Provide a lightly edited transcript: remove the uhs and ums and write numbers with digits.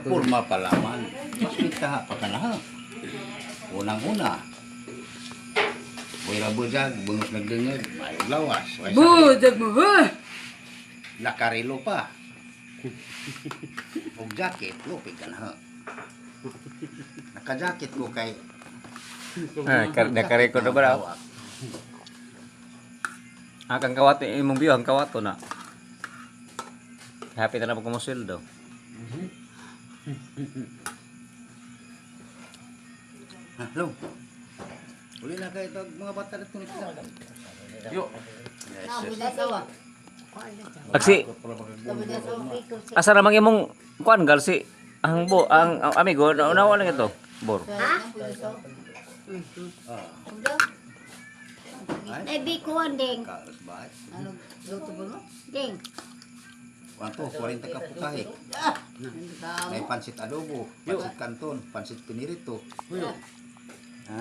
Sa purma pa laman. Mas kita pa ka na ha. Unang-una. Buhay bujag, bungos nagdungag, may lawas. Way sakit. Budag mo ba? Nakarilo pa. Og jacket, lupig ka na ha. Naka-jacket ko kay Ah, naka-record na ba raw? Hawak. Ah, kang kawato, imong biyo, ang kawato na. Happy na na po kumusweldo. Hello. Uli na kayo tag mga bata na tunod sa. Yo. Yes, yes. Aksi, asa namang imong kuan gal si ang bo ang amigo na unawa lang ito. Bor. Ah, Ay, bikuan ding. kaos ba? Ding. Kwanto, 40 ka putahe. May pansit adobo, pansit canton, pansit pinirito. Ha?